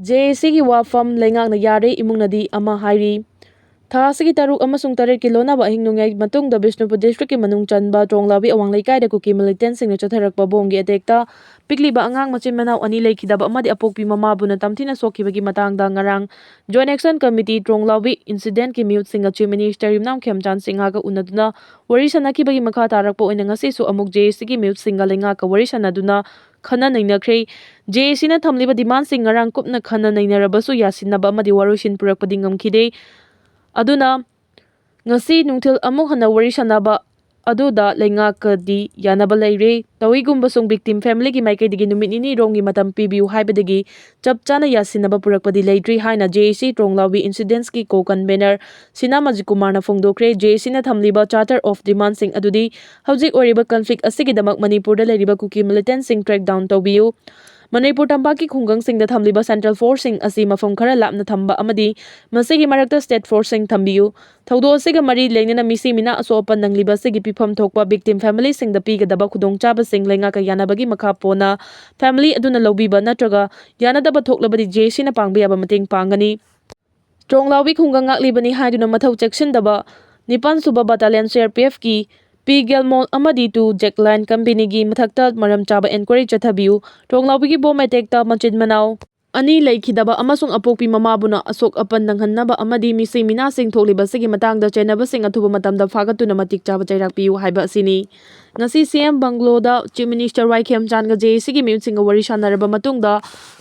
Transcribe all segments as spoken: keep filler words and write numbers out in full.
J ꯑꯦ ꯁꯤꯒꯤ ꯋꯥꯐꯝ ꯂꯩꯉꯥꯛꯅ ꯌꯥꯔꯦ, ꯏꯃꯨꯡꯅꯗꯤ ꯑꯃ ꯍꯥꯏꯔꯤ꯫ ꯊꯥ ꯑꯁꯤꯒꯤ ꯇꯔꯨꯛ ꯑꯃꯁꯨꯡ ꯇꯔꯦꯠꯀꯤ ꯂꯣꯟꯅꯕ ꯑꯍꯤꯡ ꯅꯣꯡꯌꯥꯏ ꯃꯇꯨꯡꯗ ꯕꯤꯁꯅꯨꯄꯨꯔ ꯗꯤꯁꯇ꯭ꯔꯤꯛꯀꯤ ꯃꯅꯨꯡ ꯆꯟꯕ ꯇ꯭ꯔꯣꯡꯂꯥꯎꯕꯤ ꯑꯋꯥꯡ ꯂꯩꯀꯥꯏꯗ ꯀꯨꯀꯤ ꯃꯤꯂꯤꯇꯦꯟꯁꯤꯡꯅ ꯆꯠꯊꯔꯛꯄ ꯕꯣꯝꯒꯤ ꯑꯦꯇꯦꯛꯇ ꯄꯤꯛꯂꯤꯕ ꯑꯉꯥꯡ ꯃꯆꯤꯟ ꯃꯅꯥꯎ ꯑꯅꯤ ꯂꯩꯈꯤꯗꯕ ꯑꯃꯗꯤ ꯑꯄꯣꯛꯄꯤ ꯃꯃꯥꯕꯨꯅ ꯇꯝꯊꯤꯅ ꯁꯣꯛꯈꯤꯕꯒꯤ ꯃꯇꯥꯡꯗ ꯉꯔꯥꯡ ꯖꯣꯏꯟ ꯑꯦꯛꯁꯟ ꯀꯃꯤꯇꯤ ꯇ꯭ꯔꯣꯡꯂꯥꯎꯕꯤ ꯏꯟꯁꯤꯗꯦꯟꯠꯀꯤ ꯃꯤꯍꯨꯠꯁꯤꯡꯒ ꯆꯤꯐ ꯃꯤꯅꯤꯁꯇꯔ ꯌꯨꯝꯅꯥꯝ ꯈꯦꯝꯆꯥꯟ ꯁꯤꯡꯍꯒ ꯎꯅꯗꯨꯅ ꯋꯥꯔꯤ ꯁꯥꯟꯅꯈꯤꯕꯒꯤ ꯃꯈꯥ ꯇꯥꯔꯛꯄ ꯑꯣꯏꯅ ꯉꯁꯤꯁꯨ ꯑꯃꯨꯛ ꯖꯦ ꯑꯦ ꯁꯤꯒꯤ ꯃꯤꯍꯨꯠꯁꯤꯡꯒ ꯂꯩꯉꯥꯛꯀ ꯋꯥꯔꯤ ꯁꯥꯟꯅꯗꯨꯅ ꯈꯟꯅ ꯅꯩꯅꯈ꯭ꯔꯦ꯫ ꯖꯦ ꯑꯦ ꯁꯤꯅ ꯊꯝꯂꯤꯕ ꯗꯤꯃꯥꯟꯁꯤꯡ ꯉꯔꯥꯡ ꯀꯨꯞꯅ ꯈꯟꯅ ꯅꯩꯅꯔꯕꯁꯨ ꯌꯥꯁꯤꯟꯅꯕ ꯑꯃꯗꯤ ꯋꯥꯔꯣꯏꯁꯤꯟ ꯄꯨꯔꯛꯄꯗꯤ ꯉꯝꯈꯤꯗꯦ꯫ ꯑꯗꯨꯅ ꯉꯁꯤ ꯅꯨꯡꯊꯤꯜ ꯑꯃꯨꯛ ꯍꯟꯅ ꯋꯥꯔꯤ ꯁꯥꯟꯅꯕ ꯑꯗꯨꯗ ꯂꯩꯉꯥꯛꯀꯗꯤ ꯌꯥꯅꯕ ꯂꯩꯔꯦ꯫ ꯇꯧꯏꯒꯨꯝꯕꯁꯨꯡ ꯚꯤꯛꯇꯤꯝ ꯐꯦꯃꯤꯂꯤꯒꯤ ꯃꯥꯏꯀꯩꯗꯒꯤ ꯅꯨꯃꯤꯠ ꯅꯤꯅꯤ ꯔꯣꯝꯒꯤ ꯃꯇꯝ ꯄꯤꯕꯤꯌꯨ ꯍꯥꯏꯕꯗꯒꯤ ꯆꯞ ꯆꯥꯅ ꯌꯥꯁꯤꯟꯅꯕ ꯄꯨꯔꯛꯄꯗꯤ ꯂꯩꯇ꯭ꯔꯤ ꯍꯥꯏꯅ ꯖꯦ ꯑꯦ ꯁꯤ ꯇ꯭ꯔꯣꯡꯂꯥꯎꯕꯤ ꯏꯟꯁꯤꯗꯦꯟꯁꯀꯤ ꯀꯣ ꯀꯟꯚꯦꯅꯔ ꯁꯤꯅꯥ ꯃꯖꯤꯠ ꯀꯨꯃꯥꯔꯅ ꯐꯣꯡꯗꯣꯛꯈ꯭ꯔꯦ꯫ ꯖꯦ ꯑꯦ ꯁꯤꯅ ꯊꯝꯂꯤꯕ ꯆꯥꯔꯇꯔ ꯑꯣꯐ ꯗꯤꯃꯥꯟꯁꯤꯡ ꯑꯗꯨꯗꯤ ꯍꯧꯖꯤꯛ ꯑꯣꯏꯔꯤꯕ ꯀꯟꯐ꯭ꯂꯤꯛ ꯑꯁꯤꯒꯤꯗꯃꯛ ꯃꯅꯤꯄꯨꯔꯗ ꯂꯩꯔꯤꯕ ꯀꯨꯀꯤ ꯃꯤꯂꯤꯇꯦꯟꯁꯤꯡ ꯇ꯭ꯔꯦꯛ ꯗꯥꯎꯟ ꯇꯧꯕꯤꯌꯨ, ꯃꯅꯤꯄꯨꯔ ꯇꯝꯄꯥꯛꯀꯤ ꯈꯨꯡꯒꯪꯁꯤꯡꯗ ꯊꯝꯂꯤꯕ ꯁꯦꯟꯇ꯭ꯔꯦꯜ ꯐꯣꯔꯁꯁꯤꯡ ꯑꯁꯤ ꯃꯐꯝ ꯈꯔ ꯂꯥꯞꯅ ꯊꯝꯕ ꯑꯃꯗꯤ ꯃꯁꯤꯒꯤ ꯃꯔꯛꯇ ꯁ꯭ꯇꯦꯠ ꯐꯣꯔꯁꯁꯤꯡ ꯊꯝꯕꯤꯌꯨ, ꯊꯧꯗꯣꯛ ꯑꯁꯤꯒ ꯃꯔꯤ ꯂꯩꯅꯅ ꯃꯤꯁꯤ ꯃꯤꯅꯥ ꯑꯁꯣꯛ ꯑꯄꯟ ꯅꯪꯂꯤꯕ ꯑꯁꯤꯒꯤ ꯄꯤꯐꯝ ꯊꯣꯛꯄ ꯚꯤꯛꯇꯤꯝ ꯐꯦꯃꯤꯂꯤꯁꯤꯡꯗ ꯄꯤꯒꯗꯕ ꯈꯨꯗꯣꯡꯆꯥꯕꯁꯤꯡ ꯂꯩꯉꯥꯛꯀ ꯌꯥꯅꯕꯒꯤ ꯃꯈꯥ ꯄꯣꯟꯅ ꯐꯦꯃꯤꯂꯤ ꯑꯗꯨꯅ ꯂꯧꯕꯤꯕ ꯅꯠꯇ꯭ꯔꯒ ꯌꯥꯅꯗꯕ ꯊꯣꯛꯂꯕꯗꯤ ꯖꯦ ꯑꯦ ꯁꯤꯅ ꯄꯥꯡꯕ ꯌꯥꯕ ꯃꯇꯦꯡ ꯄꯥꯡꯒꯅꯤ꯫ ꯇ꯭ꯔꯣꯡꯂꯥꯎꯕꯤ ꯈꯨꯡꯒꯪ ꯉꯥꯛꯂꯤꯕꯅꯤ ꯍꯥꯏꯗꯨꯅ ꯃꯊꯧ ꯆꯦꯛꯁꯤꯟꯗꯕ ꯅꯤꯄꯥꯟ ꯁꯨꯕ ꯕꯠꯇꯥꯂꯤꯌꯟ ꯁꯤ ꯑꯥꯔ ꯄꯤ ꯑꯦꯐꯀꯤ ꯄꯤ ꯒꯦꯜꯃꯣꯜ ꯑꯃꯗꯤ ꯇꯨ ꯖꯦꯛꯂꯥꯏꯟ ꯀꯝꯄꯦꯅꯤꯒꯤ ꯃꯊꯛꯇ ꯃꯔꯝ ꯆꯥꯕ ꯑꯦꯟꯀ꯭ꯋꯥꯏꯔꯤ ꯆꯠꯊꯕꯤꯌꯨ꯫ ꯇ꯭ꯔꯣꯡꯂꯥꯎꯕꯤꯒꯤ ꯕꯣꯝ ꯑꯦꯇꯦꯛꯇ ꯃꯆꯤꯟ ꯃꯅꯥꯎ ꯑꯅꯤ ꯂꯩꯈꯤꯗꯕ ꯑꯃꯁꯨꯡ ꯑꯄꯣꯛꯄꯤ ꯃꯃꯥꯕꯨꯅ ꯑꯁꯣꯛ ꯑꯄꯟ ꯅꯪꯍꯟꯅꯕ ꯑꯃꯗꯤ ꯃꯤꯁꯤ ꯃꯤꯅꯥꯁꯤꯡ ꯊꯣꯛꯂꯤꯕ ꯑꯁꯤꯒꯤ ꯃꯇꯥꯡꯗ ꯆꯦꯟꯅꯕꯁꯤꯡ ꯑꯊꯨꯕ ꯃꯇꯝꯗ ꯐꯥꯒꯠꯇꯨꯅ ꯃꯇꯤꯛ ꯆꯥꯕ ꯆꯩꯔꯥꯛ ꯄꯤꯌꯨ ꯍꯥꯏꯕ ꯑꯁꯤꯅꯤ꯫ ꯉꯁꯤ ꯁꯤ ꯑꯦꯝ ꯕꯪꯒ꯭ꯂꯣꯗ ꯆꯤꯐ ꯃꯤꯅꯤꯁꯇꯔ ꯋꯥꯏ ꯈꯦꯝꯆꯥꯟꯒ ꯖꯦ ꯑꯦ ꯁꯤꯒꯤ ꯃꯤꯍꯨꯠꯁꯤꯡꯒ ꯋꯥꯔꯤ ꯁꯥꯟꯅꯔꯕ ꯃꯇꯨꯡꯗ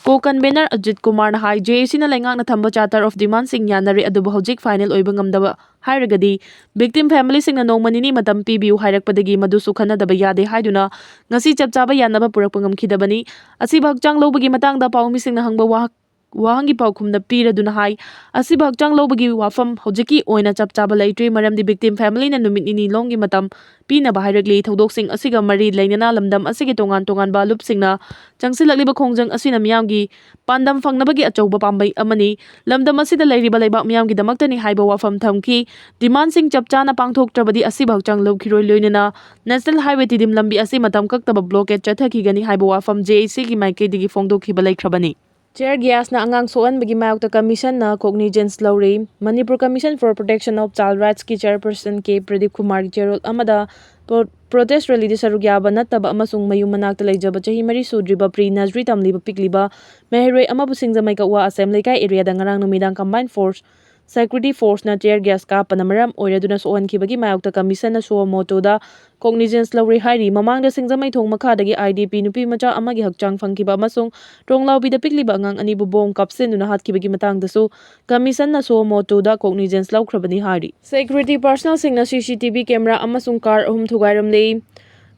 ꯀꯣ ꯀꯟꯚꯦꯅꯔ ꯑꯖꯤꯠ ꯀꯨꯃꯥꯔꯅ ꯍꯥꯏ, ꯖꯦ ꯑꯦ ꯁꯤꯅ ꯂꯩꯉꯥꯛꯅ ꯊꯝꯕ ꯆꯥꯔꯇꯔ ꯑꯣꯐ ꯗꯤꯃꯥꯟꯁꯤꯡ ꯌꯥꯅꯔꯦ, ꯑꯗꯨꯕꯨ ꯍꯧꯖꯤꯛ ꯐꯥꯏꯅꯦꯜ ꯑꯣꯏꯕ ꯉꯝꯗꯕ ꯍꯥꯏꯔꯒꯗꯤ ꯚꯤꯛꯇꯤꯝ ꯐꯦꯃꯤꯂꯤꯁꯤꯡꯅ ꯅꯣꯡꯃ ꯅꯤꯅꯤ ꯃꯇꯝ ꯄꯤꯕꯤꯌꯨ ꯍꯥꯏꯔꯛꯄꯗꯒꯤ ꯃꯗꯨꯁꯨ ꯈꯟꯅꯗꯕ ꯌꯥꯗꯦ ꯍꯥꯏꯗꯨꯅ ꯉꯁꯤ ꯆꯞ ꯆꯥꯕ ꯌꯥꯅꯕ ꯄꯨꯔꯛꯄ ꯉꯝꯈꯤꯗꯕꯅꯤ꯫ ꯑꯁꯤꯕ ꯍꯛꯆꯥꯡ ꯂꯧꯕꯒꯤ ꯃꯇꯥꯡꯗ ꯄꯥꯎꯃꯤꯁꯤꯡꯅ ꯍꯪꯕ ꯋꯥꯍ-, ꯋꯥꯍꯪꯒꯤ ꯄꯥꯎꯈꯨꯝꯗ ꯄꯤꯔꯗꯨꯅ ꯍꯥꯏ, ꯑꯁꯤꯕ ꯍꯛꯆꯥꯡ ꯂꯧꯕꯒꯤ ꯋꯥꯐꯝ ꯍꯧꯖꯤꯛꯀꯤ ꯑꯣꯏꯅ ꯆꯞ ꯆꯥꯕ ꯂꯩꯇ꯭ꯔꯤ, ꯃꯔꯝꯗꯤ ꯚꯤꯛꯇꯤꯝ ꯐꯦꯃꯤꯂꯤꯅ ꯅꯨꯃꯤꯠ ꯅꯤꯅꯤ ꯂꯣꯝꯒꯤ ꯃꯇꯝ ꯄꯤꯅꯕ ꯍꯥꯏꯔꯛꯂꯤ꯫ ꯊꯧꯗꯣꯛꯁꯤꯡ ꯑꯁꯤꯒ ꯃꯔꯤ ꯂꯩꯅꯅ ꯂꯝꯗꯝ ꯑꯁꯤꯒꯤ ꯇꯣꯉꯥꯟ ꯇꯣꯉꯥꯟꯕ ꯂꯨꯞꯁꯤꯡꯅ ꯆꯪꯁꯤꯜꯂꯛꯂꯤꯕ ꯈꯣꯡꯖꯪ ꯑꯁꯤꯅ ꯃꯤꯌꯥꯝꯒꯤ ꯄꯥꯟꯗꯝ ꯐꯪꯅꯕꯒꯤ ꯑꯆꯧꯕ ꯄꯥꯝꯕꯩ ꯑꯃꯅꯤ꯫ ꯂꯝꯗꯝ ꯑꯁꯤꯗ ꯂꯩꯔꯤꯕ ꯂꯩꯕꯥꯛ ꯃꯤꯌꯥꯝꯒꯤꯗꯃꯛꯇꯅꯤ ꯍꯥꯏꯕ ꯋꯥꯐꯝ ꯊꯝꯈꯤ꯫ ꯗꯤꯃꯥꯟꯁꯤꯡ ꯆꯞ ꯆꯥꯅ ꯄꯥꯡꯊꯣꯛꯇ꯭ꯔꯕꯗꯤ ꯑꯁꯤꯕ ꯍꯛꯆꯥꯡ ꯂꯧꯈꯤꯔꯣꯏ, ꯂꯣꯏꯅꯅ ꯅꯦꯁꯅꯦꯜ ꯍꯥꯏꯋꯦ ꯇꯤꯗꯤꯝ ꯂꯝꯕꯤ ꯑꯁꯤ ꯃꯇꯝ ꯀꯛꯇꯕ ꯕ꯭ꯂꯣꯀꯦꯠ ꯆꯠꯊꯈꯤꯒꯅꯤ ꯍꯥꯏꯕ ꯋꯥꯐꯝ ꯖꯦ ꯑꯦ ꯁꯤꯒꯤ ꯃꯥꯏꯀꯩꯗꯒꯤ ꯐꯣꯡꯗꯣꯛꯈꯤꯕ ꯂꯩꯈ꯭ꯔꯕꯅꯤ꯫ Tear gasꯅ ꯑꯉꯥꯡ ꯁꯣꯛꯍꯟꯕꯒꯤ ꯃꯥꯌꯣꯛꯇ ꯀꯃꯤꯁꯟꯅ cognizance ꯂꯧꯔꯦ꯫ Manipur Commission for Protection of Child Rightsꯀꯤ chairperson ꯀꯦ ꯄ꯭ꯔꯗꯤꯞ ꯀꯨꯃꯥꯔꯒꯤ ꯆꯦꯔꯣꯜ ꯑꯃꯗ pro-, protest rallyꯗ ꯁꯔꯨꯛ ꯌꯥꯕ ꯅꯠꯇꯕ ꯑꯃꯁꯨꯡ ꯃꯌꯨꯝ ꯃꯅꯥꯛꯇ ꯂꯩꯖꯕ ꯆꯍꯤ ꯃꯔꯤ ꯁꯨꯗ꯭ꯔꯤꯕ pre nursery ꯇꯝꯂꯤꯕ ꯄꯤꯛꯂꯤꯕ ꯃꯍꯩꯔꯣꯏ ꯑꯃꯕꯨ ꯁꯤꯡꯖꯃꯩ ꯀꯛꯋꯥ ꯑꯁꯦꯝ ꯂꯩꯀꯥꯏ areaꯗ ꯉꯔꯥꯡ ꯅꯨꯃꯤꯗꯥꯡ combined force security forceꯅ tear gas ꯀꯥꯞꯄꯅ ꯃꯔꯝ ꯑꯣꯏꯔꯗꯨꯅ ꯁꯣꯛꯍꯟꯈꯤꯕꯒꯤ ꯃꯥꯌꯣꯛꯇ ꯀꯃꯤꯁꯟꯅ suo motoꯗ cognizance ꯂꯧꯔꯦ ꯍꯥꯏꯔꯤ꯫ ꯃꯃꯥꯡꯗ ꯁꯤꯡꯖꯃꯩ ꯊꯣꯡ ꯃꯈꯥꯗꯒꯤ IDP ꯅꯨꯄꯤ ꯃꯆꯥ ꯑꯃꯒꯤ ꯍꯛꯆꯥꯡ ꯐꯪꯈꯤꯕ ꯑꯃꯁꯨꯡ ꯇ꯭ꯔꯣꯡꯂꯥꯎꯕꯤꯗ ꯄꯤꯛꯂꯤꯕ ꯑꯉꯥꯡ ꯑꯅꯤꯕꯨ ꯕꯣꯝ ꯀꯥꯞꯁꯤꯟꯗꯨꯅ ꯍꯥꯠꯈꯤꯕꯒꯤ ꯃꯇꯥꯡꯗꯁꯨ ꯀꯃꯤꯁꯟꯅ suo motoꯗ cognizance ꯂꯧꯈ꯭ꯔꯕꯅꯤ ꯍꯥꯏꯔꯤ꯫ Security personnelꯁꯤꯡꯅ CCTV camera ꯑꯃꯁꯨꯡ car ꯑꯍꯨꯝ ꯊꯨꯒꯥꯏꯔꯝꯂꯦ꯫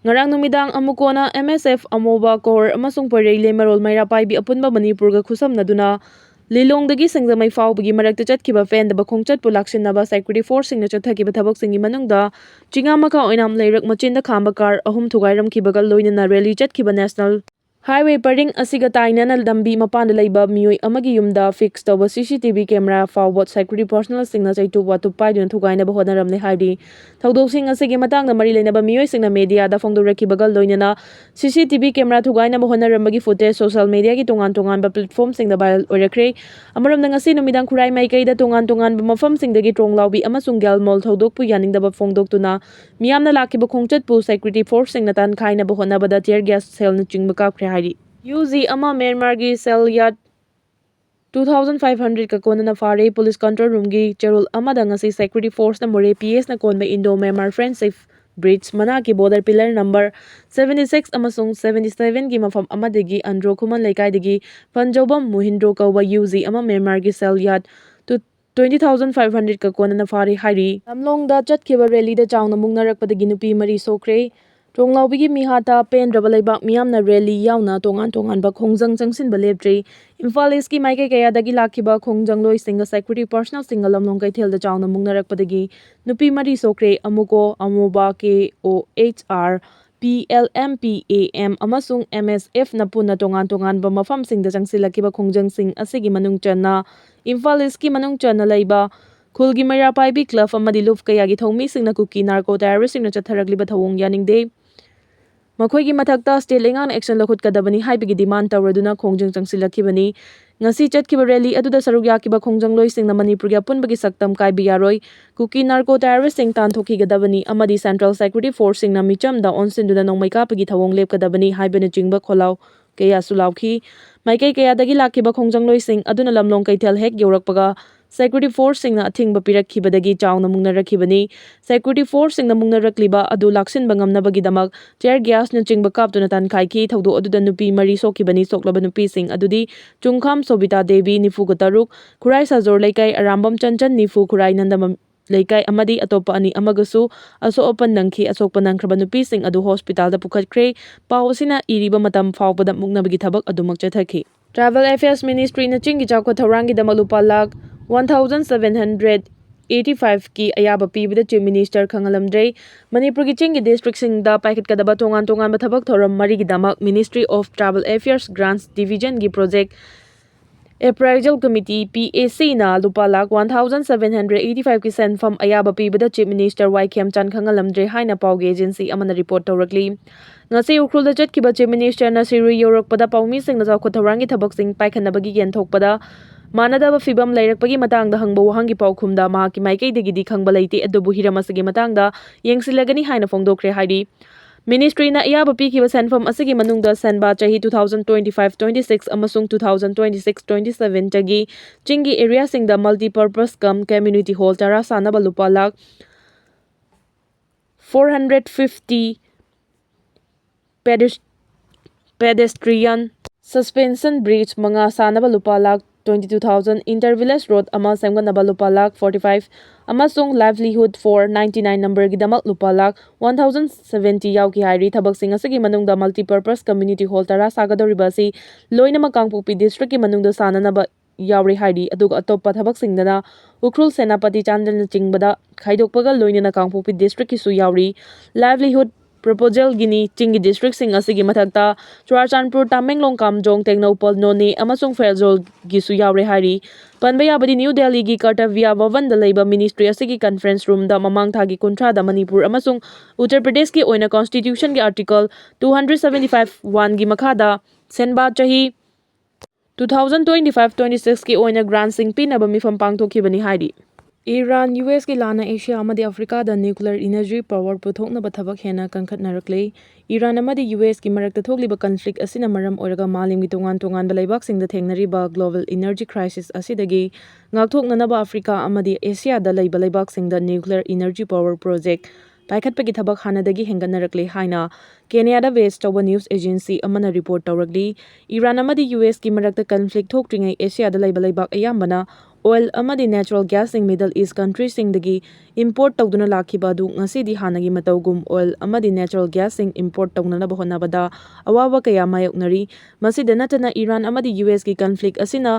ꯉꯔꯥꯡ ꯅꯨꯃꯤꯗꯥꯡ ꯑꯃꯨꯀꯣꯅ MSF, ꯑꯃꯣꯕ, ꯀꯣꯍꯣꯔ ꯑꯃꯁꯨꯡ ꯄꯣꯏꯔꯩ ꯂꯩꯃꯔꯣꯜ ꯃꯩꯔꯥ ꯄꯥꯏꯕꯤ ꯑꯄꯨꯟꯕ ꯃꯅꯤꯄꯨꯔꯒ ꯈꯨꯠꯁꯝꯅꯗꯨꯅ ꯂꯤꯂꯣꯡꯗꯒꯤ ꯁꯤꯡꯖꯃꯩ ꯐꯥꯎꯕꯒꯤ ꯃꯔꯛꯇ ꯆꯠꯈꯤꯕ ꯄꯦꯟꯗꯕ ꯈꯣꯡꯆꯠꯄꯨ ꯂꯥꯛꯁꯤꯟꯅꯕ security forceꯁꯤꯡꯅ ꯆꯠꯊꯈꯤꯕ ꯊꯕꯛꯁꯤꯡꯒꯤ ꯃꯅꯨꯡꯗ ꯆꯤꯉꯥꯃꯈꯥ ꯑꯣꯏꯅꯥꯝ ꯂꯩꯔꯛ ꯃꯆꯤꯟꯗ ꯈꯥꯝꯕ car ꯑꯍꯨꯝ ꯊꯨꯒꯥꯏꯔꯝꯈꯤꯕꯒ ꯂꯣꯏꯅꯅ rally ꯆꯠꯈꯤꯕ national highway ꯄꯔꯤꯡ ꯑꯁꯤꯒ ꯇꯥꯏꯅꯅ ꯂꯝꯕꯤ ꯃꯄꯥꯟꯗ ꯂꯩꯕ ꯃꯤꯑꯣꯏ ꯑꯃꯒꯤ ꯌꯨꯝꯗ fix ꯇꯧꯕ CCTV camera ꯐꯥꯎꯕ security personnelꯁꯤꯡꯅ ꯆꯩꯇꯨꯞ ꯋꯥꯇꯨꯞ ꯄꯥꯏꯗꯨꯅ ꯊꯨꯒꯥꯏꯅꯕ ꯍꯣꯠꯅꯔꯝꯂꯦ ꯍꯥꯏꯔꯤ꯫ ꯊꯧꯗꯣꯛꯁꯤꯡ ꯑꯁꯤꯒꯤ ꯃꯇꯥꯡꯗ ꯃꯔꯤ ꯂꯩꯅꯕ ꯃꯤꯑꯣꯏꯁꯤꯡꯅ mediaꯗ ꯐꯣꯡꯗꯣꯔꯛꯈꯤꯕꯒ ꯂꯣꯏꯅꯅ CCTV camera ꯊꯨꯒꯥꯏꯅꯕ ꯍꯣꯠꯅꯔꯝꯕꯒꯤ footage social mediaꯒꯤ ꯇꯣꯉꯥꯟ ꯇꯣꯉꯥꯟꯕ platformꯁꯤꯡꯗ viral ꯑꯣꯏꯔꯛꯈ꯭ꯔꯦ꯫ ꯑꯃꯔꯣꯝꯗ ꯉꯁꯤ ꯅꯨꯃꯤꯗꯥꯡ ꯈꯨꯔꯥꯏ ꯃꯥꯏꯀꯩꯗ ꯇꯣꯉꯥꯟ ꯇꯣꯉꯥꯟꯕ ꯃꯐꯝꯁꯤꯡꯗꯒꯤ ꯇ꯭ꯔꯣꯡꯂꯥꯎꯕꯤ ꯑꯃꯁꯨꯡ ꯒ꯭ꯌꯥꯜꯃꯣꯜ ꯊꯧꯗꯣꯛꯄꯨ ꯌꯥꯅꯤꯡꯗꯕ ꯐꯣꯡꯗꯣꯛꯇꯨꯅ ꯃꯤꯌꯥꯝꯅ ꯂꯥꯛꯈꯤꯕ ꯈꯣꯡꯆꯠꯄꯨ security forceꯁꯤꯡꯅ ꯇꯥꯟꯈꯥꯏꯅꯕ ꯍꯣꯠꯅꯕꯗ tear gas shellꯅꯆꯤꯡꯕ ꯀꯥꯞꯈ꯭ꯔꯦ ꯍꯥꯏꯔꯤ꯫ UG ꯑꯃ ꯃ꯭ꯌꯥꯟꯃꯥꯔꯒꯤ ꯁꯦꯜ ꯌꯥꯠ two thousand five hundredꯀ ꯀꯣꯟꯅꯅ ꯐꯥꯔꯦ꯫ Police control roomꯒꯤ ꯆꯦꯔꯣꯜ ꯑꯃꯗ ꯉꯁꯤ security forceꯅ ꯃꯣꯔꯦ PSꯅ ꯀꯣꯟꯕ Indo Myanmar Friendship Bridge ꯃꯅꯥꯛꯀꯤ border pillar number seventy six ꯑꯃꯁꯨꯡ seventy sevenꯒꯤ ꯃꯐꯝ ꯑꯃꯗꯒꯤ ꯑꯟꯗ꯭ꯔꯣ ꯈꯨꯃꯟ ꯂꯩꯀꯥꯏꯗꯒꯤ ꯐꯟꯖꯧꯕꯝ ꯃꯨꯍꯤꯟꯗ꯭ꯔꯣ ꯀꯧꯕ UG ꯑꯃ ꯃ꯭ꯌꯥꯟꯃꯥꯔꯒꯤ ꯁꯦꯜ ꯌꯥꯠ two twenty thousand five hundredꯀ ꯀꯣꯟꯅꯅ ꯐꯥꯔꯦ ꯍꯥꯏꯔꯤ꯫ ꯂꯝꯂꯣꯡꯗ ꯆꯠꯈꯤꯕ rallyꯗ ꯆꯥꯎꯅ ꯃꯨꯛꯅꯔꯛꯄꯗꯒꯤ ꯅꯨꯄꯤ ꯃꯔꯤ ꯁꯣꯛꯈ꯭ꯔꯦ꯫ ꯇ꯭ꯔꯣꯡꯂꯥꯎꯕꯤꯒꯤ ꯃꯤꯍꯥꯠꯇ ꯄꯦꯟꯗ꯭ꯔꯕ ꯂꯩꯕꯥꯛ ꯃꯤꯌꯥꯝꯅ rally ꯌꯥꯎꯅ ꯇꯣꯉꯥꯟ ꯇꯣꯉꯥꯟꯕ ꯈꯣꯡꯖꯪ ꯆꯪꯁꯤꯟꯕ ꯂꯦꯞꯇ꯭ꯔꯤ꯫ ꯏꯝꯐꯥꯜ Eastꯀꯤ ꯃꯥꯏꯀꯩ ꯀꯌꯥꯗꯒꯤ ꯂꯥꯛꯈꯤꯕ ꯈꯣꯡꯖꯪꯂꯣꯏꯁꯤꯡꯒ security personnelꯁꯤꯡꯒ ꯂꯝꯂꯣꯡ ꯀꯩꯊꯦꯜꯗ ꯆꯥꯎꯅ ꯃꯨꯛꯅꯔꯛꯄꯗꯒꯤ ꯅꯨꯄꯤ ꯃꯔꯤ ꯁꯣꯛꯈ꯭ꯔꯦ꯫ ꯑꯃꯨꯀꯣ, ꯑꯃꯣꯕ, KOHR, PLM, PAM ꯑꯃꯁꯨꯡ MSFꯅ ꯄꯨꯟꯅ ꯇꯣꯉꯥꯟ ꯇꯣꯉꯥꯟꯕ ꯃꯐꯝꯁꯤꯡꯗ ꯆꯪꯁꯤꯜꯂꯛꯈꯤꯕ ꯈꯣꯡꯖꯪꯁꯤꯡ ꯑꯁꯤꯒꯤ ꯃꯅꯨꯡ ꯆꯟꯅ ꯏꯝꯐꯥꯜ Eastꯀꯤ ꯃꯅꯨꯡ ꯆꯟꯅ ꯂꯩꯕ ꯈꯨꯜꯒꯤ ꯃꯩꯔꯥ ꯄꯥꯏꯕꯤ club ꯑꯃꯗꯤ ꯂꯨꯞ ꯀꯌꯥꯒꯤ ꯊꯧꯃꯤꯁꯤꯡꯅ ꯀꯨꯀꯤ narco terroristꯁꯤꯡꯅ ꯆꯠꯊꯔꯛꯂꯤꯕ ꯊꯧꯑꯣꯡ ꯌꯥꯅꯤꯡꯗꯦ꯫ ꯃꯈꯣꯏꯒꯤ ꯃꯊꯛꯇ state ꯂꯩꯉꯥꯛꯅ action ꯂꯧꯈꯠꯀꯗꯕꯅꯤ ꯍꯥꯏꯕꯒꯤ demand ꯇꯧꯔꯗꯨꯅ ꯈꯣꯡꯖꯪ ꯆꯪꯁꯤꯜꯂꯛꯈꯤꯕꯅꯤ꯫ ꯉꯁꯤ ꯆꯠꯈꯤꯕ rally ꯑꯗꯨꯗ ꯁꯔꯨꯛ ꯌꯥꯈꯤꯕ ꯈꯣꯡꯖꯪꯂꯣꯏꯁꯤꯡꯅ ꯃꯅꯤꯄꯨꯔꯒꯤ ꯑꯄꯨꯟꯕꯒꯤ ꯁꯛꯇꯝ ꯀꯥꯏꯕ ꯌꯥꯔꯣꯏ, ꯀꯨꯀꯤ narco terroristꯁꯤꯡ ꯇꯥꯟꯊꯣꯛꯈꯤꯒꯗꯕꯅꯤ ꯑꯃꯗꯤ central security forceꯁꯤꯡꯅ ꯃꯤꯆꯝꯗ ꯑꯣꯟꯁꯤꯟꯗꯨꯅ ꯅꯣꯡꯃꯩ ꯀꯥꯞꯄꯒꯤ ꯊꯧꯑꯣꯡ ꯂꯦꯞꯀꯗꯕꯅꯤ ꯍꯥꯏꯕꯅꯆꯤꯡꯕ ꯈꯣꯜꯂꯥꯎ ꯀꯌꯥꯁꯨ ꯂꯥꯎꯈꯤ꯫ ꯃꯥꯏꯀꯩ ꯀꯌꯥꯗꯒꯤ ꯂꯥꯛꯈꯤꯕ ꯈꯣꯡꯖꯪꯂꯣꯏꯁꯤꯡ ꯑꯗꯨꯅ ꯂꯝꯂꯣꯡ ꯀꯩꯊꯦꯜ ꯍꯦꯛ ꯌꯧꯔꯛꯄꯒ security forceꯁꯤꯡꯅ ꯑꯊꯤꯡꯕ ꯄꯤꯔꯛꯈꯤꯕꯗꯒꯤ ꯆꯥꯎꯅ ꯃꯨꯛꯅꯔꯛꯈꯤꯕꯅꯤ꯫ Security forceꯁꯤꯡꯅ ꯃꯨꯛꯅꯔꯛꯂꯤꯕ ꯑꯗꯨ ꯂꯥꯛꯁꯤꯟꯕ ꯉꯝꯅꯕꯒꯤꯗꯃꯛ tear gasꯅꯆꯤꯡꯕ ꯀꯥꯞꯇꯨꯅ ꯇꯥꯟꯈꯥꯏꯈꯤ꯫ ꯊꯧꯗꯣꯛ ꯑꯗꯨꯗ ꯅꯨꯄꯤ ꯃꯔꯤ ꯁꯣꯛꯈꯤꯕꯅꯤ꯫ ꯁꯣꯛꯂꯕ ꯅꯨꯄꯤꯁꯤꯡ ꯑꯗꯨꯗꯤ ꯆꯨꯡꯈꯥꯝ ꯁꯣꯕꯤꯇꯥ ꯗꯦꯕꯤ, ꯅꯤꯐꯨꯒ ꯇꯔꯨꯛ, ꯈꯨꯔꯥꯏ ꯁꯥꯖꯣꯔ ꯂꯩꯀꯥꯏ ꯑꯔꯥꯝꯕꯝ ꯆꯟꯆꯟ, ꯅꯤꯐꯨ, ꯈꯨꯔꯥꯏ ꯅꯟꯗꯃ ꯂꯩꯀꯥꯏ ꯑꯃꯗꯤ ꯑꯇꯣꯞꯄ ꯑꯅꯤ ꯑꯃꯒꯁꯨ ꯑꯁꯣꯛ ꯑꯄꯟ ꯅꯪꯈꯤ꯫ ꯑꯁꯣꯛꯄ ꯅꯪꯈ꯭ꯔꯕ ꯅꯨꯄꯤꯁꯤꯡ ꯑꯗꯨ hospitalꯗ ꯄꯨꯈꯠꯈ꯭ꯔꯦ꯫ ꯄꯥꯎ ꯑꯁꯤꯅ ꯏꯔꯤꯕ ꯃꯇꯝ ꯐꯥꯎꯕꯗ ꯃꯨꯛꯅꯕꯒꯤ ꯊꯕꯛ ꯑꯗꯨꯃꯛ ꯆꯠꯊꯈꯤ꯫ Tribal Affairs Ministryꯅ ꯆꯤꯡꯒꯤ ꯆꯥꯎꯈꯠ ꯊꯧꯔꯥꯡꯒꯤꯗꯃꯛ ꯂꯨꯄꯥ lakh one thousand seven hundred eighty fiveꯀꯤ ꯑꯌꯥꯕ ꯄꯤꯕꯗ Chief Minister ꯈꯪꯍꯜꯂꯝꯗ꯭ꯔꯦ꯫ ꯃꯅꯤꯄꯨꯔꯒꯤ ꯆꯤꯡꯒꯤ districtꯁꯤꯡꯗ ꯄꯥꯏꯈꯠꯀꯗꯕ ꯇꯣꯉꯥꯟ ꯇꯣꯉꯥꯟꯕ ꯊꯕꯛ ꯊꯧꯔꯝ ꯃꯔꯤꯒꯤꯗꯃꯛ Ministry of Tribal Affairs Grants Divisionꯒꯤ Project Appraisal Committee, PACꯅ ꯂꯨꯄꯥ lakh one thousand seven hundred eighty fiveꯀꯤ ꯁꯦꯟꯐꯝ ꯑꯌꯥꯕ ꯄꯤꯕꯗ Chief Minister ꯋꯥꯏ ꯈꯦꯝꯆꯥꯟ ꯈꯪꯍꯜꯂꯝꯗ꯭ꯔꯦ ꯍꯥꯏꯅ ꯄꯥꯎꯒꯤ agency ꯑꯃꯅ report ꯇꯧꯔꯛꯂꯤ꯫ ꯉꯁꯤ ꯎꯈ꯭ꯔꯨꯜꯗ ꯆꯠꯈꯤꯕ Chief Ministerꯅ ꯁꯤꯔꯨꯏ ꯌꯧꯔꯛꯄꯗ ꯄꯥꯎꯃꯤꯁꯤꯡꯅ ꯆꯥꯎꯈꯠ ꯊꯧꯔꯥꯡꯒꯤ ꯊꯕꯛꯁꯤꯡ ꯄꯥꯏꯈꯠꯅꯕꯒꯤ ꯌꯦꯟꯊꯣꯛꯄꯗ ꯃꯥꯟꯅꯗꯕ ꯐꯤꯚꯝ ꯂꯩꯔꯛꯄꯒꯤ ꯃꯇꯥꯡꯗ ꯍꯪꯕ ꯋꯥꯍꯪꯒꯤ ꯄꯥꯎꯈꯨꯝꯗ ꯃꯍꯥꯛꯀꯤ ꯃꯥꯏꯀꯩꯗꯒꯤꯗꯤ ꯈꯪꯕ ꯂꯩꯇꯦ, ꯑꯗꯨꯕꯨ ꯍꯤꯔꯝ ꯑꯁꯤꯒꯤ ꯃꯇꯥꯡꯗ ꯌꯦꯡꯁꯤꯜꯂꯒꯅꯤ ꯍꯥꯏꯅ ꯐꯣꯡꯗꯣꯛꯈ꯭ꯔꯦ ꯍꯥꯏꯔꯤ꯫ Ministryꯅ ꯑꯌꯥꯕ ꯄꯤꯈꯤꯕ ꯁꯦꯟꯐꯝ ꯑꯁꯤꯒꯤ ꯃꯅꯨꯡꯗ ꯁꯦꯟꯕꯥ ꯆꯍꯤ two thousand twenty five twenty six ꯑꯃꯁꯨꯡ two thousand twenty six twenty sevenꯇꯒꯤ ꯆꯤꯡꯒꯤ areaꯁꯤꯡꯗ multipurpose cum community hall ꯇꯔꯥ ꯁꯥꯅꯕ ꯂꯨꯄꯥ lakh four hundred fifty, pedes-, pedestrian suspension bridge ꯃꯉꯥ ꯁꯥꯅꯕ ꯂꯨꯄꯥ lakh twenty two thousand, inter village road ꯑꯃ ꯁꯦꯝꯒꯠꯅꯕ ꯂꯨꯄꯥ ꯂꯥꯈ forty five ꯑꯃꯁꯨꯡ livelihood for ninety nine numberꯒꯤꯗꯃꯛ ꯂꯨꯄꯥ ꯂꯥꯈ one thousand seventy ꯌꯥꯎꯈꯤ ꯍꯥꯏꯔꯤ꯫ ꯊꯕꯛꯁꯤꯡ ꯑꯁꯤꯒꯤ ꯃꯅꯨꯡꯗ multipurpose community hall ꯇꯔꯥ ꯁꯥꯒꯗꯧꯔꯤꯕ ꯑꯁꯤ ꯂꯣꯏꯅꯃꯛ ꯀꯥꯡꯄꯣꯛꯄꯤ districtꯀꯤ ꯃꯅꯨꯡꯗ ꯁꯥꯅꯅꯕ ꯌꯥꯎꯔꯤ ꯍꯥꯏꯔꯤ꯫ ꯑꯗꯨꯒ ꯑꯇꯣꯞꯄ ꯊꯕꯛꯁꯤꯡꯗꯅ ꯎꯈ꯭ꯔꯨꯜ, ꯁꯦꯅꯥꯄꯇꯤ, ꯆꯥꯟꯗꯦꯜꯅꯆꯤꯡꯕꯗ ꯈꯥꯏꯗꯣꯛꯄꯒ ꯂꯣꯏꯅꯅ ꯀꯥꯡꯄꯣꯛꯄꯤ districtꯀꯤꯁꯨ ꯌꯥꯎꯔꯤ꯫ Livelihood ꯄ꯭ꯔꯣꯄꯣꯖꯦꯜꯒꯤꯅꯤ꯫ ꯆꯤꯡꯒꯤ ꯗꯤꯁꯇ꯭ꯔꯤꯛꯁꯤꯡ ꯑꯁꯤꯒꯤ ꯃꯊꯛꯇ ꯆꯨꯔꯥꯆꯥꯟꯄꯨꯔ, ꯇꯥꯃꯦꯡꯂꯣꯡ, ꯀꯥꯝꯖꯣꯡ, ꯇꯦꯡꯅꯧꯄꯜ, ꯅꯣꯅꯦ ꯑꯃꯁꯨꯡ ꯐꯦꯔꯖꯣꯜꯒꯤꯁꯨ ꯌꯥꯎꯔꯦ ꯍꯥꯏꯔꯤ꯫ ꯄꯟꯕ ꯌꯥꯕꯗꯤ, ꯅ꯭ꯌꯨ ꯗꯦꯜꯂꯤꯒꯤ ꯀꯔꯇꯕ꯭ꯌꯥ ꯚꯕꯟꯗ ꯂꯩꯕ ꯃꯤꯅꯤꯁꯇ꯭ꯔꯤ ꯑꯁꯤꯒꯤ ꯀꯟꯐꯔꯦꯟꯁ ꯔꯨꯝꯗ ꯃꯃꯥꯡ ꯊꯥꯒꯤ ꯀꯨꯟꯊ꯭ꯔꯥꯗ ꯃꯅꯤꯄꯨꯔ ꯑꯃꯁꯨꯡ ꯎꯠꯇꯔ ꯄ꯭ꯔꯗꯦꯁꯀꯤ ꯑꯣꯏꯅ ꯀꯣꯟꯁꯇꯤꯇ꯭ꯌꯨꯁꯟꯒꯤ article two hundred seventy five one ꯒꯤ ꯃꯈꯥꯗ ꯁꯦꯟꯕꯥ ꯆꯍꯤ two thousand twenty five twenty six ꯀꯤ ꯑꯣꯏꯅ ꯒ꯭ꯔꯥꯟꯁꯤꯡ ꯄꯤꯅꯕ ꯃꯤꯐꯝ ꯄꯥꯡꯊꯣꯛꯈꯤꯕꯅꯤ ꯍꯥꯏꯔꯤ꯫ ꯏꯔꯥꯟ, ꯌꯨ ꯑꯦꯁꯀꯤ ꯂꯥꯟꯅ ꯑꯦꯁꯤꯌꯥ ꯑꯃꯗꯤ ꯑꯐ꯭ꯔꯤꯀꯥꯗ ꯅ꯭ꯌꯨꯀ꯭ꯂꯤꯌꯔ ꯏꯅꯔꯖꯤ ꯄꯥꯋꯔ ꯄꯨꯊꯣꯛꯅꯕ ꯊꯕꯛ ꯍꯦꯟꯅ ꯀꯟꯈꯠꯅꯔꯛꯂꯦ꯫ ꯏꯔꯥꯟ ꯑꯃꯗꯤ ꯌꯨ ꯑꯦꯁꯀꯤ ꯃꯔꯛꯇ ꯊꯣꯛꯂꯤꯕ ꯀꯟꯐ꯭ꯂꯤꯛ ꯑꯁꯤꯅ ꯃꯔꯝ ꯑꯣꯏꯔꯒ ꯃꯥꯂꯦꯝꯒꯤ ꯇꯣꯉꯥꯟ ꯇꯣꯉꯥꯟꯕ ꯂꯩꯕꯥꯛꯁꯤꯡꯗ ꯊꯦꯡꯅꯔꯤꯕ ꯒ꯭ꯂꯣꯕꯦꯜ ꯏꯅꯔꯖꯤ ꯀ꯭ꯔꯥꯏꯁꯤꯁ ꯑꯁꯤꯗꯒꯤ ꯉꯥꯛꯊꯣꯛꯅꯅꯕ ꯑꯐ꯭ꯔꯤꯀꯥ ꯑꯃꯗꯤ ꯑꯦꯁꯤꯌꯥꯗ ꯂꯩꯕ ꯂꯩꯕꯥꯛꯁꯤꯡꯗ ꯅ꯭ꯌꯨꯀ꯭ꯂꯤꯌꯔ ꯏꯅꯔꯖꯤ ꯄꯥꯋꯔ ꯄ꯭ꯔꯣꯖꯦꯛ ꯄꯥꯏꯈꯠꯄꯒꯤ ꯊꯕꯛ ꯍꯥꯟꯅꯗꯒꯤ ꯍꯦꯟꯒꯠꯅꯔꯛꯂꯦ ꯍꯥꯏꯅ ꯀꯦꯅꯤꯌꯥꯗ ꯕꯦꯁ ꯇꯧꯕ ꯅ꯭ꯌꯨꯁ ꯑꯦꯖꯦꯟꯁꯤ ꯑꯃꯅ ꯔꯤꯄꯣꯔꯠ ꯇꯧꯔꯛꯂꯤ꯫ ꯏꯔꯥꯟ ꯑꯃꯗꯤ ꯌꯨ ꯑꯦꯁꯀꯤ ꯃꯔꯛꯇ ꯀꯟꯐ꯭ꯂꯤꯛ ꯊꯣꯛꯇ꯭ꯔꯤꯉꯩ ꯑꯦꯁꯤꯌꯥꯗ ꯂꯩꯕ ꯂꯩꯕꯥꯛ ꯑꯌꯥꯝꯕꯅ ꯑꯣꯏꯜ ꯑꯃꯗꯤ ꯅꯦꯆꯔꯦꯜ ꯒ꯭ꯌꯥꯁꯁꯤꯡ ꯃꯤꯗꯜ ꯏꯁ ꯀꯟꯇ꯭ꯔꯤꯁꯤꯡꯗꯒꯤ ꯏꯝꯄꯣꯔꯠ ꯇꯧꯗꯨꯅ ꯂꯥꯛꯈꯤꯕ ꯑꯗꯨ ꯉꯁꯤꯗꯤ ꯍꯥꯟꯅꯒꯤ ꯃꯇꯧꯒꯨꯝ ꯑꯣꯏꯜ ꯑꯃꯗꯤ ꯅꯦꯆꯔꯦꯜ ꯒ꯭ꯌꯥꯁꯁꯤꯡ ꯏꯝꯄꯣꯔꯠ ꯇꯧꯅꯅꯕ ꯍꯣꯠꯅꯕꯗ ꯑꯋꯥꯕ ꯀꯌꯥ ꯃꯥꯌꯣꯛꯅꯔꯤ꯫ ꯃꯁꯤꯗ ꯅꯠꯇꯅ ꯏꯔꯥꯟ ꯑꯃꯗꯤ ꯌꯨ ꯑꯦꯁꯀꯤ ꯀꯟꯐ꯭ꯂꯤꯛ ꯑꯁꯤꯅ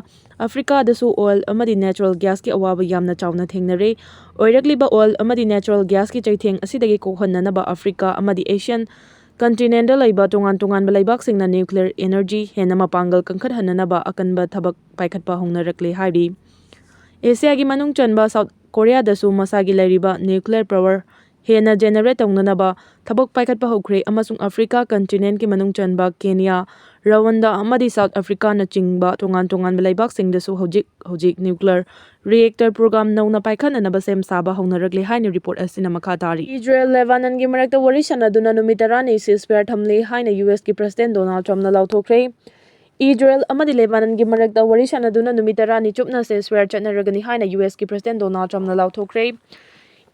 ꯑꯐ꯭ꯔꯤꯀꯥꯗꯁꯨ ꯑꯣꯏꯜ ꯑꯃꯗꯤ ꯅꯦꯆꯔꯦꯜ ꯒ꯭ꯌꯥꯁꯀꯤ ꯑꯋꯥꯕ ꯌꯥꯝꯅ ꯆꯥꯎꯅ ꯊꯦꯡꯅꯔꯦ꯫ ꯑꯣꯏꯔꯛꯂꯤꯕ ꯑꯣꯏꯜ ꯑꯃꯗꯤ ꯅꯦꯆꯔꯦꯜ ꯒ꯭ꯌꯥꯁꯀꯤ ꯆꯩꯊꯦꯡ ꯑꯁꯤꯗꯒꯤ ꯀꯣꯛꯍꯟꯅꯅꯕ ꯑꯐ꯭ꯔꯤꯀꯥ ꯑꯃꯗꯤ ꯑꯦꯁꯤꯌꯥꯟ ꯀꯟꯇꯤꯅꯦꯟꯗ ꯂꯩꯕ ꯇꯣꯉꯥꯟ ꯇꯣꯉꯥꯟꯕ ꯂꯩꯕꯥꯛꯁꯤꯡꯅ ꯅ꯭ꯌꯨꯀ꯭ꯂꯤꯌꯔ ꯏꯅꯔꯖꯤ ꯍꯦꯟꯅ ꯃꯄꯥꯡꯒꯜ ꯀꯟꯈꯠꯍꯟꯅꯅꯕ ꯑꯀꯟꯕ ꯊꯕꯛ ꯄꯥꯏꯈꯠꯄ ꯍꯧꯅꯔꯛꯂꯦ ꯍꯥꯏꯔꯤ꯫ ꯑꯦꯁꯤꯌꯥꯒꯤ ꯃꯅꯨꯡ ꯆꯟꯕ ꯁꯥꯎꯠ ꯀꯣꯔꯤꯌꯥꯗꯁꯨ ꯃꯁꯥꯒꯤ ꯂꯩꯔꯤꯕ ꯅ꯭ꯌꯨꯀ꯭ꯂꯤꯌꯔ ꯄꯥꯋꯔ ꯍꯦꯟꯅ ꯖꯦꯅꯦꯔꯦꯠ ꯇꯧꯅꯅꯕ ꯊꯕꯛ ꯄꯥꯏꯈꯠꯄ ꯍꯧꯈ꯭ꯔꯦ ꯑꯃꯁꯨꯡ ꯑꯐ꯭ꯔꯤꯀꯥ ꯀꯟꯇꯤꯅꯦꯟꯒꯤ ꯃꯅꯨꯡ ꯆꯟꯕ ꯀꯦꯅꯤꯌꯥ, ꯔꯋꯥꯟꯗꯥ ꯑꯃꯗꯤ ꯁꯥꯎꯠ ꯑꯐ꯭ꯔꯤꯀꯥꯅꯆꯤꯡꯕ ꯇꯣꯉꯥꯟ ꯇꯣꯉꯥꯟꯕ ꯂꯩꯕꯥꯛꯁꯤꯡꯗꯁꯨ ꯍꯧꯖꯤꯛ ꯍꯧꯖꯤꯛ ꯅ꯭ꯌꯨꯀ꯭ꯂꯤꯌꯔ ꯔꯤꯑꯦꯛꯇꯔ ꯄ꯭ꯔꯣꯒ꯭ꯔꯥꯝ ꯅꯧꯅ ꯄꯥꯏꯈꯠꯅꯅꯕ ꯁꯦꯝ ꯁꯥꯕ ꯍꯧꯅꯔꯛꯂꯦ ꯍꯥꯏꯅ ꯔꯤꯄꯣꯔꯠ ꯑꯁꯤꯅ ꯃꯈꯥ ꯇꯥꯔꯤ꯫ ꯏꯖꯔꯦꯜ ꯂꯦꯕꯥꯅꯟꯒꯤ ꯃꯔꯛꯇ ꯋꯥꯔꯤ ꯁꯥꯟꯅꯗꯨꯅ ꯅꯨꯃꯤꯠ ꯇꯔꯥꯅꯤ ceasefire ꯊꯝꯂꯦ ꯍꯥꯏꯅ ꯌꯨ ꯑꯦꯁꯀꯤ ꯄ꯭ꯔꯁꯤꯗꯦꯟ ꯗꯣꯅꯥꯜꯗ ꯇ꯭ꯔꯝꯞꯅ ꯂꯥꯎꯊꯣꯛꯈ꯭ꯔꯦ꯫ ꯏꯖꯔꯦꯜ ꯑꯃꯗꯤ ꯂꯦꯕꯥꯅꯟꯒꯤ ꯃꯔꯛꯇ ꯋꯥꯔꯤ ꯁꯥꯟꯅꯗꯨꯅ ꯅꯨꯃꯤꯠ ꯇꯔꯥꯅꯤ ꯆꯨꯞꯅ ceasefire ꯆꯠꯅꯔꯒꯅꯤ ꯍꯥꯏꯅ ꯌꯨ ꯑꯦꯁꯀꯤ ꯄ꯭ꯔꯁꯤꯗꯦꯟ ꯗꯣꯅꯥꯜꯗ ꯇ꯭ꯔꯝꯞꯅ ꯂꯥꯎꯊꯣꯛꯈ꯭ꯔꯦ꯫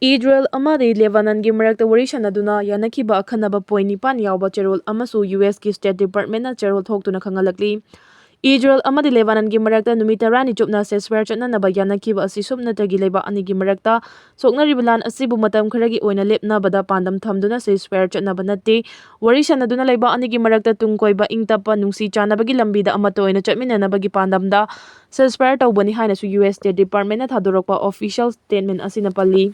ꯏꯖꯔꯦꯜ ꯑꯃꯗꯤ ꯂꯦꯕꯥꯅꯟꯒꯤ ꯃꯔꯛꯇ ꯋꯥꯔꯤ ꯁꯥꯟꯅꯗꯨꯅ ꯌꯥꯅꯈꯤꯕ ꯑꯈꯟꯅꯕ ꯄꯣꯏꯟ ꯅꯤꯄꯥꯟ ꯌꯥꯎꯕ ꯆꯦꯔꯣꯜ ꯑꯃꯁꯨ ꯌꯨ ꯑꯦꯁꯀꯤ ꯁ꯭ꯇꯦꯠ ꯗꯤꯄꯥꯔꯠꯃꯦꯟꯠꯅ ꯆꯦꯔꯣꯜ ꯊꯣꯛꯇꯨꯅ ꯈꯪꯍꯜꯂꯛꯂꯤ꯫ ꯏꯖꯔꯦꯜ ꯑꯃꯗꯤ ꯂꯦꯕꯥꯅꯟꯒꯤ ꯃꯔꯛꯇ ꯅꯨꯃꯤꯠ ꯇꯔꯥꯅꯤ ꯆꯨꯞꯅ ceasefire ꯆꯠꯅꯅꯕ ꯌꯥꯅꯈꯤꯕ ꯑꯁꯤ ꯁꯨꯞꯅꯇꯒꯤ ꯂꯩꯕꯥꯛ ꯑꯅꯤꯒꯤ ꯃꯔꯛꯇ ꯁꯣꯛꯅꯔꯤꯕ ꯂꯥꯟ ꯑꯁꯤꯕꯨ ꯃꯇꯝ ꯈꯔꯒꯤ ꯑꯣꯏꯅ ꯂꯦꯞꯅꯕꯗ ꯄꯥꯟꯗꯝ ꯊꯝꯗꯨꯅ ceasefire ꯆꯠꯅꯕ ꯅꯠꯇꯦ꯫ ꯋꯥꯔꯤ ꯁꯥꯟꯅꯗꯨꯅ ꯂꯩꯕꯥꯛ ꯑꯅꯤꯒꯤ ꯃꯔꯛꯇ ꯇꯨꯡ ꯀꯣꯏꯕ, ꯏꯪ ꯇꯞꯄ, ꯅꯨꯡꯁꯤ ꯆꯥꯟꯅꯕꯒꯤ ꯂꯝꯕꯤꯗ ꯑꯃꯠꯇ ꯑꯣꯏꯅ ꯆꯠꯃꯤꯟꯅꯅꯕꯒꯤ ꯄꯥꯟꯗꯝꯗ ceasefire ꯇꯧꯕꯅꯤ ꯍꯥꯏꯅꯁꯨ ꯌꯨ ꯑꯦꯁ ꯁ꯭ꯇꯦꯠ ꯗꯤꯄꯥꯔꯠꯃꯦꯟꯠꯅ ꯊꯥꯗꯣꯔꯛꯄ ꯑꯣꯐꯤꯁꯤꯌꯦꯜ ꯁ꯭ꯇꯦꯠꯃꯦꯟꯠ ꯑꯁꯤꯅ ꯄꯜꯂꯤ꯫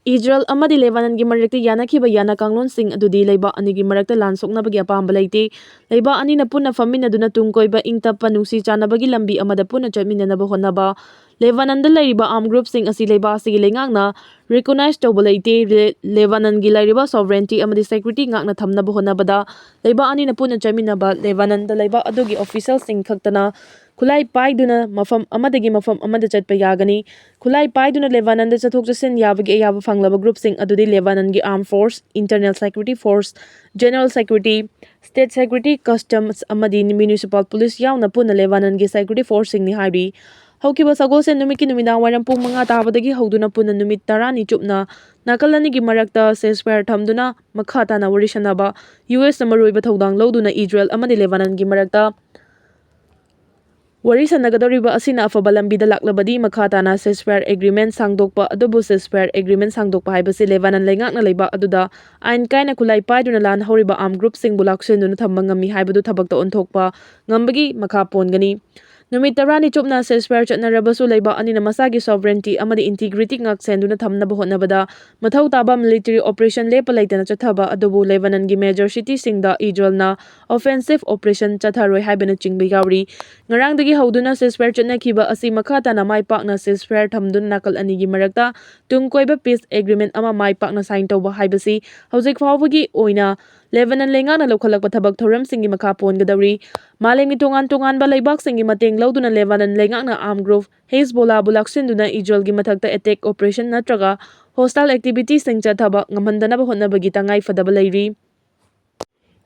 ꯏꯖꯔꯦꯜ ꯑꯃꯗꯤ ꯂꯦꯕꯥꯅꯟꯒꯤ ꯃꯔꯛꯇ ꯌꯥꯅꯈꯤꯕ ꯌꯥꯅ ꯀꯥꯡꯂꯣꯟꯁꯤꯡ ꯑꯗꯨꯗꯤ ꯂꯩꯕꯥꯛ ꯑꯅꯤꯒꯤ ꯃꯔꯛꯇ ꯂꯥꯟ ꯁꯣꯛꯅꯕꯒꯤ ꯑꯄꯥꯝꯕ ꯂꯩꯇꯦ꯫ ꯂꯩꯕꯥꯛ ꯑꯅꯤꯅ ꯄꯨꯟꯅ ꯐꯝꯃꯤꯟꯅꯗꯨꯅ ꯇꯨꯡ ꯀꯣꯏꯕ ꯏꯪ ꯇꯞꯄ ꯅꯨꯡꯁꯤ ꯆꯥꯟꯅꯕꯒꯤ ꯂꯝꯕꯤ ꯑꯃꯗ ꯄꯨꯟꯅ ꯆꯠꯃꯤꯟꯅꯅꯕ ꯍꯣꯠꯅꯕ꯫ ꯂꯦꯕꯥꯅꯟꯗ ꯂꯩꯔꯤꯕ armed groupꯁꯤꯡ ꯑꯁꯤ ꯂꯩꯕꯥꯛ ꯑꯁꯤꯒꯤ ꯂꯩꯉꯥꯛꯅ recognize ꯇꯧꯕ ꯂꯩꯇꯦ꯫ ꯂꯦ-, ꯂꯦꯕꯥꯅꯟꯒꯤ ꯂꯩꯔꯤꯕ sovereignty ꯑꯃꯗꯤ security ꯉꯥꯛꯅ ꯊꯝꯅꯕ ꯍꯣꯠꯅꯕꯗ ꯂꯩꯕꯥꯛ ꯑꯅꯤꯅ ꯄꯨꯟꯅ ꯆꯠꯃꯤꯟꯅꯕ ꯂꯦꯕꯥꯅꯟꯗ ꯂꯩꯕꯥꯛ ꯑꯗꯨꯒꯤ officialꯁꯤꯡ ꯈꯛꯇꯅ ꯈꯨꯠꯂꯥꯏ ꯄꯥꯏꯗꯨꯅ ꯃꯐꯝ ꯑꯃꯗꯒꯤ ꯃꯐꯝ ꯑꯃꯗ ꯆꯠꯄ ꯌꯥꯒꯅꯤ꯫ ꯈꯨꯠꯂꯥꯏ ꯄꯥꯏꯗꯨꯅ ꯂꯦꯕꯥꯅꯟꯗ ꯆꯠꯊꯣꯛ ꯆꯠꯁꯤꯟ ꯌꯥꯕꯒꯤ ꯑꯌꯥꯕ ꯐꯪꯂꯕ groupꯁꯤꯡ ꯑꯗꯨꯗꯤ ꯂꯦꯕꯥꯅꯟꯒꯤ armed force, internal security force, general security, state security, customs ꯑꯃꯗꯤ municipal police ꯌꯥꯎꯅ ꯄꯨꯟꯅ ꯂꯦꯕꯥꯅꯟꯒꯤ security forceꯁꯤꯡꯅꯤ ꯍꯥꯏꯔꯤ꯫ ꯍꯧꯈꯤꯕ ꯁꯒꯣꯜꯁꯦꯟ ꯅꯨꯃꯤꯠꯀꯤ ꯅꯨꯃꯤꯗꯥꯡ ꯋꯥꯏꯔꯝ ꯄꯨꯡ ꯃꯉꯥ ꯇꯥꯕꯗꯒꯤ ꯍꯧꯗꯨꯅ ꯄꯨꯟꯅ ꯅꯨꯃꯤꯠ ꯇꯔꯥꯅꯤ ꯆꯨꯞꯅ ꯅꯥꯀꯜ ꯑꯅꯤꯒꯤ ꯃꯔꯛꯇ ceasefire ꯊꯝꯗꯨꯅ ꯃꯈꯥ ꯇꯥꯅ ꯋꯥꯔꯤ ꯁꯥꯟꯅꯕ USꯅ ꯃꯔꯨꯑꯣꯏꯕ ꯊꯧꯗꯥꯡ ꯂꯧꯗꯨꯅ ꯏꯖꯔꯦꯜ ꯑꯃꯗꯤ ꯂꯦꯕꯥꯅꯟꯒꯤ ꯃꯔꯛꯇ ꯋꯥꯔꯤ ꯁꯥꯟꯅꯒꯗꯧꯔꯤꯕ ꯑꯁꯤꯅ ꯑꯐꯕ ꯂꯝꯕꯤꯗ ꯂꯥꯛꯂꯕꯗꯤ ꯃꯈꯥ ꯇꯥꯅ ceasefire agreement ꯁꯥꯡꯗꯣꯛꯄ ꯑꯗꯨꯕꯨ ceasefire agreement ꯁꯥꯡꯗꯣꯛꯄ ꯍꯥꯏꯕꯁꯤ ꯂꯦꯕꯥꯅꯟ ꯂꯩꯉꯥꯛꯅ ꯂꯩꯕꯥꯛ ꯑꯗꯨꯗ ꯑꯥꯏꯟ ꯀꯥꯏꯅ ꯈꯨꯠꯂꯥꯏ ꯄꯥꯏꯗꯨꯅ ꯂꯥꯟ ꯍꯧꯔꯤꯕ armed groupꯁꯤꯡꯕꯨ ꯂꯥꯛꯁꯤꯟꯗꯨꯅ ꯊꯝꯕ ꯉꯝꯃꯤ ꯍꯥꯏꯕꯗꯨ ꯊꯕꯛꯇ ꯑꯣꯟꯊꯣꯛꯄ ꯉꯝꯕꯒꯤ ꯃꯈꯥ ꯄꯣꯟꯒꯅꯤ꯫ ꯅꯨꯃꯤꯠ ꯇꯔꯥꯅꯤ ꯆꯨꯞꯅ ceasefire ꯆꯠꯅꯔꯕꯁꯨ ꯂꯩꯕꯥꯛ ꯑꯅꯤꯅ ꯃꯁꯥꯒꯤ sovereignty ꯑꯃꯗꯤ integrity ꯉꯥꯛꯁꯦꯟꯗꯨꯅ ꯊꯝꯅꯕ ꯍꯣꯠꯅꯕꯗ ꯃꯊꯧ ꯇꯥꯕ military operation ꯂꯦꯞꯄ ꯂꯩꯇꯅ ꯆꯠꯊꯕ ꯑꯗꯨꯕꯨ ꯂꯦꯕꯥꯅꯟꯒꯤ major cityꯁꯤꯡꯗ ꯏꯖꯔꯦꯜꯅ offensive operation ꯆꯠꯊꯔꯣꯏ ꯍꯥꯏꯕꯅꯆꯤꯡꯕ ꯌꯥꯎꯔꯤ꯫ ꯉꯔꯥꯡꯗꯒꯤ ꯍꯧꯗꯨꯅ ceasefire ꯆꯠꯅꯈꯤꯕ ꯑꯁꯤ ꯃꯈꯥ ꯇꯥꯅ ꯃꯥꯏ ꯄꯥꯛꯅ ceasefire ꯊꯝꯗꯨꯅ ꯅꯥꯀꯜ ꯑꯅꯤꯒꯤ ꯃꯔꯛꯇ ꯇꯨꯡ ꯀꯣꯏꯕ peace agreement ꯑꯃ ꯃꯥꯏ ꯄꯥꯛꯅ sign ꯇꯧꯕ ꯍꯥꯏꯕꯁꯤ ꯍꯧꯖꯤꯛ ꯐꯥꯎꯕꯒꯤ ꯑꯣꯏꯅ ꯂꯦꯕꯥꯅꯟ ꯂꯩꯉꯥꯛꯅ ꯂꯧꯈꯠꯂꯛꯄ ꯊꯕꯛ ꯊꯧꯔꯝꯁꯤꯡꯒꯤ ꯃꯈꯥ ꯄꯣꯟꯒꯗꯧꯔꯤ꯫ ꯃꯥꯂꯦꯝꯒꯤ ꯇꯣꯉꯥꯟ ꯇꯣꯉꯥꯟꯕ ꯂꯩꯕꯥꯛꯁꯤꯡꯒꯤ ꯃꯇꯦꯡ ꯂꯧꯗꯨꯅ ꯂꯦꯕꯥꯅꯟ ꯂꯩꯉꯥꯛꯅ armed group ꯍꯦꯖꯕꯣꯂꯥꯕꯨ ꯂꯥꯛꯁꯤꯟꯗꯨꯅ ꯏꯖꯔꯦꯜꯒꯤ ꯃꯊꯛꯇ attack operation ꯅꯠꯇ꯭ꯔꯒ hostile activity ꯁꯤꯡ ꯆꯠꯊꯕ ꯉꯝꯍꯟꯗꯅꯕ ꯍꯣꯠꯅꯕꯒꯤ ꯇꯉꯥꯏ ꯐꯗꯕ ꯂꯩꯔꯤ꯫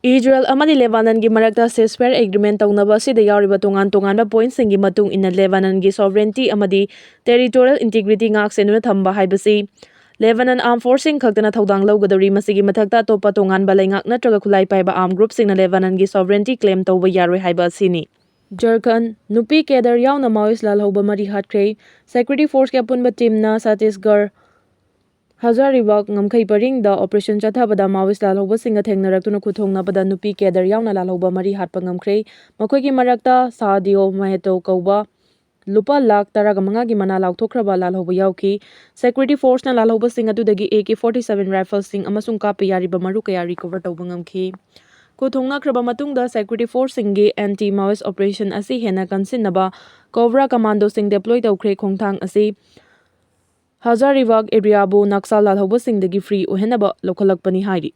ꯏꯖꯔꯦꯜ ꯑꯃꯗꯤ ꯂꯦꯕꯥꯅꯟꯒꯤ ꯃꯔꯛꯇ ceasefire agreement ꯇꯧꯅꯕ ꯑꯁꯤꯗ ꯌꯥꯎꯔꯤꯕ ꯇꯣꯉꯥꯟ ꯇꯣꯉꯥꯟꯕ point ꯁꯤꯡꯒꯤ ꯃꯇꯨꯡ ꯏꯟꯅ ꯂꯦꯕꯥꯅꯟꯒꯤ sovereignty ꯑꯃꯗꯤ territorial integrity ꯉꯥꯛ ꯁꯦꯟꯗꯨꯅ ꯊꯝꯕ ꯍꯥꯏꯕꯁꯤ ꯂꯦꯕꯥꯅꯟ armed force ꯁꯤꯡ ꯈꯛꯇꯅ ꯊꯧꯗꯥꯡ ꯂꯧꯒꯗꯧꯔꯤ꯫ ꯃꯁꯤꯒꯤ ꯃꯊꯛꯇ ꯑꯇꯣꯞꯄ ꯇꯣꯉꯥꯟꯕ ꯂꯩꯉꯥꯛ ꯅꯠꯇ꯭ꯔꯒ ꯈꯨꯠꯂꯥꯏ ꯄꯥꯏꯕ armed group ꯁꯤꯡꯅ ꯂꯦꯕꯥꯅꯟꯒꯤ sovereignty claim ꯇꯧꯕ ꯌꯥꯔꯣꯏ ꯍꯥꯏꯕ ꯑꯁꯤꯅꯤ꯫ ꯖꯔꯈꯟ, ꯅꯨꯄꯤ cadre ꯌꯥꯎꯅ Maoist ꯂꯥꯜꯍꯧꯕ ꯃꯔꯤ ꯍꯥꯠꯈ꯭ꯔꯦ꯫ Security force ꯀꯤ ꯑꯄꯨꯟꯕ team ꯅ ꯆꯇꯤꯁꯒꯔ ꯍꯖꯥꯔꯤꯕꯥꯒ ꯉꯝꯈꯩ ꯄꯔꯤꯡꯗ operation ꯆꯠꯊꯕꯗ Maoist ꯂꯥꯜꯍꯧꯕꯁꯤꯡꯒ ꯊꯦꯡꯅꯔꯛꯇꯨꯅ ꯈꯨꯠꯊꯣꯡꯅꯕꯗ ꯅꯨꯄꯤ cadre ꯌꯥꯎꯅ ꯂꯥꯜꯍꯧꯕ ꯃꯔꯤ ꯍꯥꯠꯄ ꯉꯝꯈ꯭ꯔꯦ꯫ ꯃꯈꯣꯏꯒꯤ ꯃꯔꯛꯇ ꯁꯥꯗꯤꯑꯣ ꯃꯍꯦꯇꯣ ꯀꯧꯕ ꯂꯨꯄꯥ ꯂꯥꯈ ꯇꯔꯥꯒ ꯃꯉꯥꯒꯤ ꯃꯅꯥ ꯂꯥꯎꯊꯣꯛꯈ꯭ꯔꯕ ꯂꯥꯜꯍꯧꯕ ꯌꯥꯎꯈꯤ꯫ Security Forceꯅ ꯂꯥꯜꯍꯧꯕꯁꯤꯡ ꯑꯗꯨꯗꯒꯤ A K forty seven rifleꯁꯤꯡ ꯑꯃꯁꯨꯡ ꯀꯥꯞꯄ ꯌꯥꯔꯤꯕ ꯃꯔꯨ ꯀꯌꯥ recover ꯇꯧꯕ ꯉꯝꯈꯤ꯫ ꯈꯨꯠ ꯊꯣꯡꯅꯈ꯭ꯔꯕ ꯃꯇꯨꯡꯗ Security Forceꯁꯤꯡꯒꯤ anti Maoist operation ꯑꯁꯤ ꯍꯦꯟꯅ ꯀꯟꯁꯤꯟꯅꯕ Cobra Commandoꯁꯤꯡ deploy ꯇꯧꯈ꯭ꯔꯦ꯫ ꯈꯣꯡꯊꯥꯡ ꯑꯁꯤ ꯍꯖꯥꯔꯤꯕꯥꯒ areaꯕꯨ ꯅꯛꯁꯜ ꯂꯥꯜꯍꯧꯕꯁꯤꯡꯗꯒꯤ free ꯑꯣꯏꯍꯟꯅꯕ ꯂꯧꯈꯠꯂꯛꯄꯅꯤ ꯍꯥꯏꯔꯤ꯫